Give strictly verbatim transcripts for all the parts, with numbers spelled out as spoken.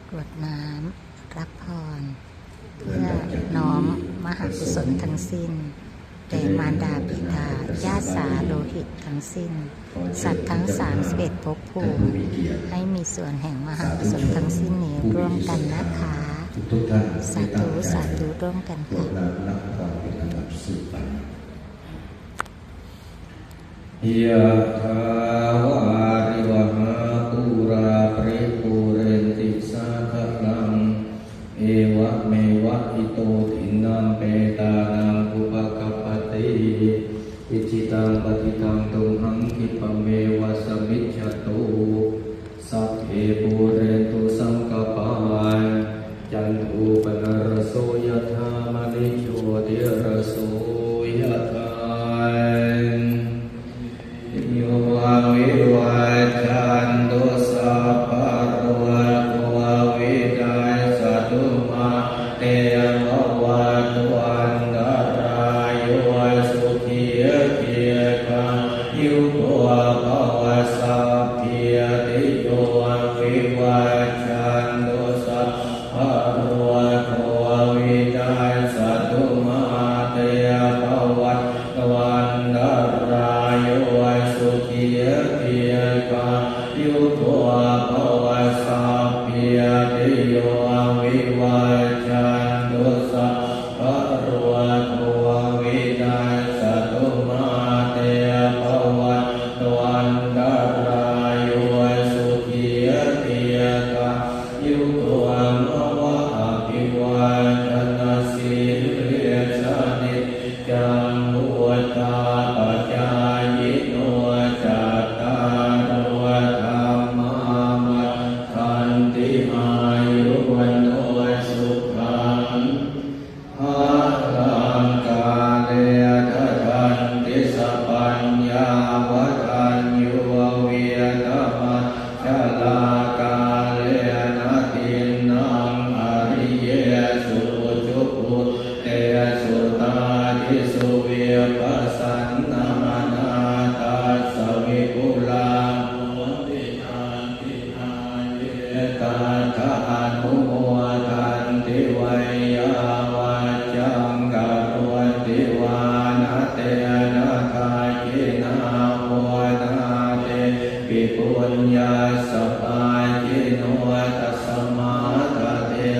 กรวดน้ำรับพร เพื่อน้อมมหากุศลทั้งสิ้น แด่มารดาบิดาญาติสาโลหิตทั้งสิ้น สัตว์ทั้ง สามสิบเอ็ด ภพภูมิ ให้มีส่วนแห่งมหากุศลทั้งสิ้นนี้ร่วมกันนะคะ สาธุ สาธุ ร่วมกันค่ะ Yathā vārivahā pūrā paripūrenti sāgaraṃ, evameva ito dinnaṃ petānaṃ upakappati. Icchitaṃ patthitaṃ tumhaṃ khippameva samijjhatu, sabbe pūrentu saṅkappā, cando paṇṇaraso yathā, maṇi jotiraso yathā. Yo vivajjantu sabbarogo vinassatu, mā te bhavatvantarāyo, sukhī dīghāyuko bhava. Sabbītiyo vivajjantu sabbarogo vinassatu, mā te bhavatvantarāyo, sukhī dīghāyuko bhava. Sabbītiyo vivajjantu sabbarogo vinassatu, mā te bhavatvantarāyo, sukhī dīghāyuko bhava. Abhivādanasīlissa niccaṃ vuḍḍhāpacāyino, cattāro dhammā vaḍḍhanti, āyu vaṇṇo sukhaṃ balaṃ. Kāle dadanti sapaññā, vadaññū vītamajjhā, kālena dinnaṃ ariyesu ujubhūtesu, tādisu vippasannamanā tassa vipulā hoti. Tattha anumodanti veyyāvaccaṃ, karonti vā na te dakkhiṇā. Onā tepi puññassa bhāgino, tasmā dade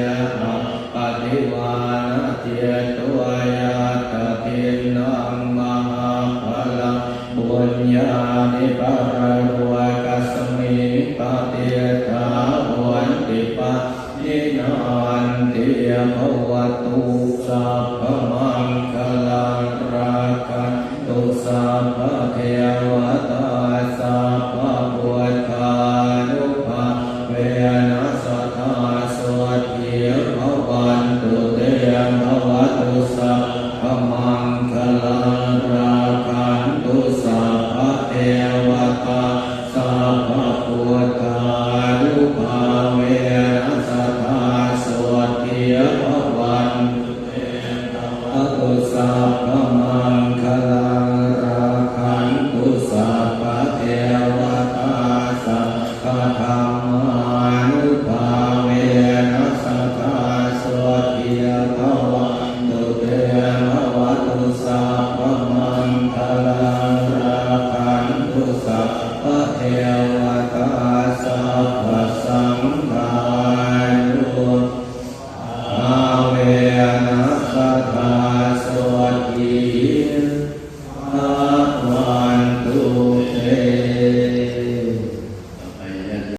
appaṭivānacitto, yattha dinnaṃ mahapphalaṃ, puññāni paralokasmiṃ patiṭṭhā honti pahīnanti. Bhavatu sabba